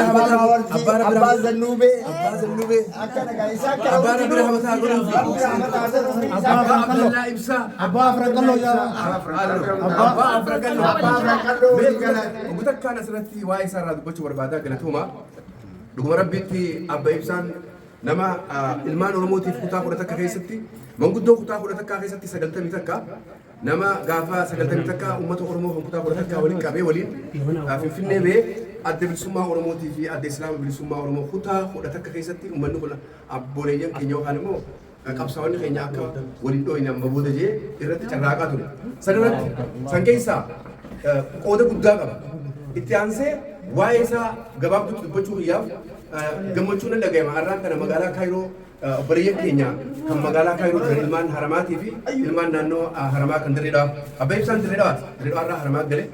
Abbaa rahmataa Maawartii, abbaa Rabbi Abbaa rahmataa Zannuubee, Abbaa Zannuubee, akkana gaa isaan kana Abbaa Rabbi hundinuu rahmataa godhuufi. Rabbi rahmataa godhuufi isaan Abbaa kana Abdallaa Ibsaa. Abbaa Afran Qalloo jaa. Abbaa Afran Qalloo. Abbaa Afran Qalloo walii galaati. Obbo Takkaan asirratti waa'ee isaa irraa dubbachuu barbaada galatooma. Dhuguma Rabbiitti Abba Ibsaan nama ilmaan Oromootiif kutaa 11 keessatti manguddoo kutaa 11 keessatti 91 nama gaafa 91 uummata Oromoo kan kutaa 11 waliin qabee waliin Finfinnee ba'ee adda bilisummaa Oromootii fi adda Islaama bilisummaa Oromoo kutaa 11 keessatti uummanni kun abbooleeyyan keenya yookaan immoo qabsaa'onni keenya akka waliin dhooyne amma booda jee irratti carraaqaa ture. San irratti san keessaa qooda guddaa qaba. Itti aansee waa'ee isaa gabaabduutti dubbachuu kiyyaaf gammachuu nan dhagayama. Har'aan kana magaalaa Kaayiroo obboleeyyan keenya kan magaalaa Kaayiroo jiran ilmaan Haramaatii fi ilmaan naannoo Haramaa kan Dirree Dhawaa. Abbaa Ibsaan Dirree Dhawaati. Dirree Dhawaa irraa Haramaa gale.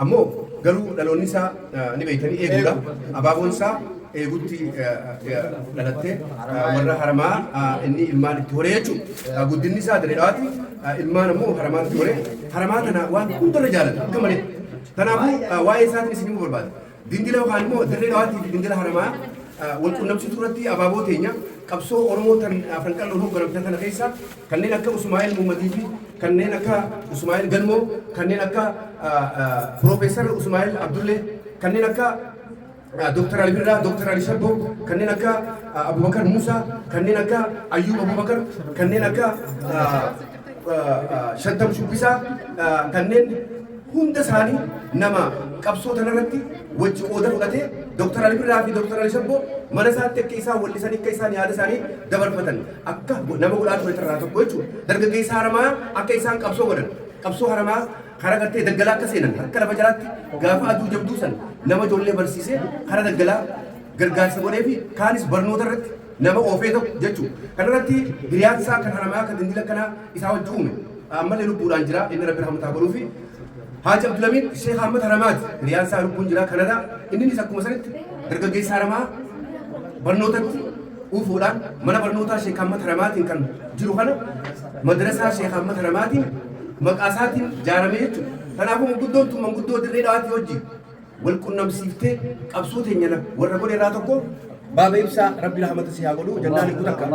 Ammoo garuu dhaloonni isaa ni beektanii eeguudha. Abaaboon isaa eegutti dhalattee warra Haramaa inni ilmaan itti horee jechuudha. Guddinni isaa Dirree Dhawaati. Ilmaan ammoo Haramaatti horee. Haramaa tana waan hundarra jaalata akka malee. Kanaafuu waa'ee isaatiin isin himuu barbaada. Dindila yookaan immoo Dirree Dhawaatii fi Dindila Haramaa wal qunnamsiisuu irratti abaaboo teenya qabsoo Oromoo tan Afran Qalloon hoogganamte tana keessa kanneen akka Usmaa'il Muhammadii fi kanneen akka Usmaa'il Galmoo, kanneen akka Piroofeesar Usmaa'il Abdullee, kanneen akka Dr. Ali Birraa, Dr. Ali Shabboo, kanneen akka Abubakar Musaa, kanneen akka Ayyuub Abubakar, kanneen akka Shantam Shubbisaa, kanneen hunda isaanii nama qabsoo tanarratti wajji qooda fudhatee Dr. Ali Birraa fi Dr. Ali Shabboo mana isaatti akka isaan wallisanii akka isaan yaada isaanii dabarfatan akka nama godhaa ture irraa tokko jechuudha. Dargaggeessa Haramaa akka isaan qabsoo godhan qabsoo Haramaa karaa gartee daggalaa akka seenan harka lafa jalaatti gaafa aduu jabduu san nama ijoollee barsiisee karaa daggalaa gargaarsa godhee fi kaanis barnoota irratti nama oofee tokko jechuudha. Kanarratti hiriyaan isaa kan Haramaa kan dindila kanaa isaa wajji uume ammallee lubbuudhaan jira inni Rabbi rahmataa godhuu fi Haaji Abdulamiid Sheekh Ahmad Haramaati. Hiriyaan isaa lubbuun jira Kanadaa. Inninis akkuma sanitti dargaggeessa Haramaa barnootatti ufuudhaan mana barnootaa Sheekh Ahmad Haramaatiin kan jiru kana madrasaa Sheekh Ahmad Haramaatiin maqaa isaatiin jaaramee jechuudha. Kanaafuu manguddoon tun manguddoo Dirree Dhawaatii wajjin wal qunnamsiiftee qabsoo teenya warra godhe irraa tokko Baaba Ibsaa Rabbi rahmata si haa godhu jannaan hin takka.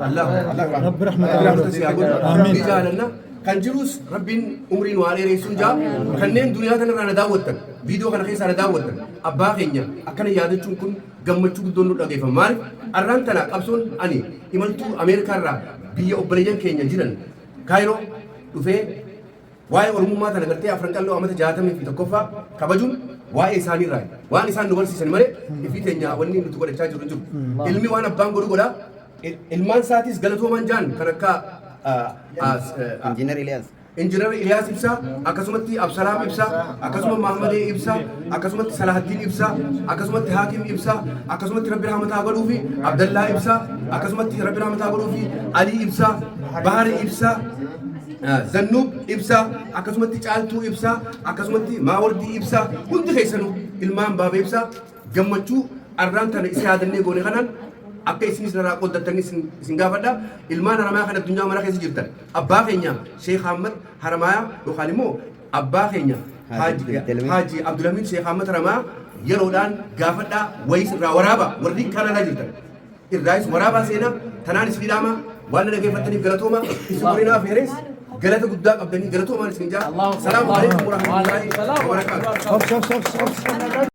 Allah Allah Rabbi rahmata rahmata si haa godhu. Amiin. Ni jaalanna. Kan jirus Rabbiin umrii nu haa dheeressuun jaa kanneen duniyaa kanarraa na daawwattan viidiyoo kana keessaa na daawwattan abbaa keenya akkana yaadachuun kun gammachuu guddoon nu dhageeffama. Maaliif arraan tana qabsoon ani imaltuu Ameerikaa irraa biyya obboleeyyan keenya jiran Kaayiroo dhufee waa'ee Oromummaa tana gartee Afran Qalloo amata 61ffaa kabajuun waa'ee isaanii irraa waan isaan nu barsiisan malee ifii teenya wanni nuti godhachaa jirru hin jiru. Ilmi waan abbaan godhu godha. Ilmaan isaatis galatoomaan jaan kan akka Injiinar Iliyaas. Injiinar Iliyaas Ibsaa, akkasumatti Absalaam Ibsaa, akkasuma Mahammadee Ibsaa, akkasumatti Salahaddiin Ibsaa, akkasumatti Haakim Ibsaa, akkasumatti Rabbi rahmataa godhuu fi Abdallaa Ibsaa, akkasumatti Rabbi rahmataa godhuu fi Alii Ibsaa, Bahari Ibsaa, Zannuub Ibsaa, akkasumatti Caaltuu Ibsaa, akkasumatti Maawardii Ibsaa, hundi keessanuu ilmaan Baaba Ibsaa gammachuu arraan tana isa yaadannee goone kanaan akka isinis narraa qooddattanii isin gaafadha. Ilmaan Haramayaa kan addunyaa mara keessa jirtan abbaa keenya Sheekh Ahmad Haramayaa yookaan immoo abbaa keenya Haaji Abdulhamid Sheekh Ahmad Haramayaa yeroodhaan gaafadhaa wayiis irraa waraaba warri Kanaadaa jirtan. Irraayis waraabaa seenaa tanaan isin dhaama waan na dhageeffattaniif galatooma isin warri naaf heeres galata guddaa qabdanii galatoomaan isin jaa. Salaamu alaikum warahmatullahi wabarakaatuh. Obs, obs, obs, obs.